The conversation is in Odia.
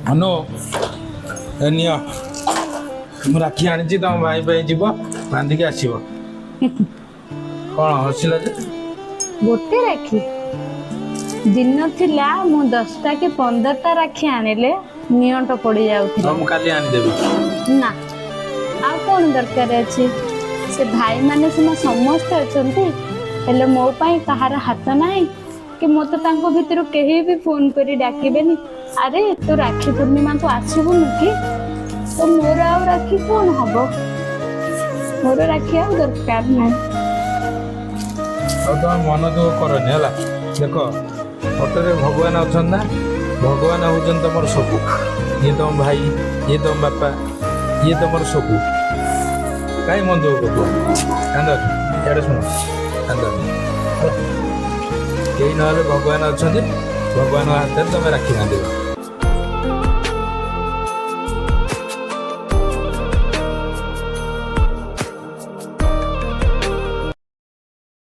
ଅନୁ, ଏ ନିଅ, ମୁଁ ରାକ୍ଷୀ ଆଣିଛି, ତମ ଭାଇ ପାଇଁ। ଯିବ, ବାନ୍ଧିକି ଆସିବ। କଣ ହସିଲ ଯେ? ଗୋଟେ ରାକ୍ଷୀ? ଦିନ ଥିଲା, ମୁଁ 10ଟା କି 15ଟା ରାକ୍ଷୀ ଆଣିଲେ ନିଅଣ୍ଟ ପଡି ଯାଉଥିଲା। ହଁ, ମୁଁ କାଲି ଆଣିଦେବି। ନା, ଆଉ କଣ ଦରକାର ଅଛି? ସେ ଭାଇମାନେ ସିନା ସମସ୍ତେ ଅଛନ୍ତି, ହେଲେ ମୋ ପାଇଁ କାହାର ହାତ ନାହିଁ କି ମୋତେ ତାଙ୍କ ଭିତରୁ କେହି ବି ଫୋନ କରି ଡାକିବେନି, "ଆରେ, ତୁ ରାକ୍ଷୀ ପୂର୍ଣ୍ଣିମାକୁ ଆସିବୁନୁ କି?" ତ ମୋର ଆଉ ରାକ୍ଷୀ କଣ ହବ? ମୋର ରାକ୍ଷୀ ଆଉ ଦରକାର ନାହିଁ। ଆଉ ତମେ ମନ ଦୁଃଖ କରନି, ହେଲା? ଦେଖ, ଫଟୋରେ ଭଗବାନ ଅଛନ୍ତି ନା? ଭଗବାନ ହଉଛନ୍ତି ତମର ସବୁ। ଇଏ ତମ ଭାଇ, ଇଏ ତମ ବାପା, ଇଏ ତମର ସବୁ। କାହିଁ ମନ ଦୁଃଖ କରୁଛ? କାନ୍ଦନି। ଇଆଡ଼େ ଶୁଣ, କାନ୍ଦନି, ହେଲା? କେହି ନହେଲେ ଭଗବାନ ଅଛନ୍ତି। ଭଗବାନଙ୍କ ହାତରେ ତମେ ରାକ୍ଷୀ ବାନ୍ଧିବ।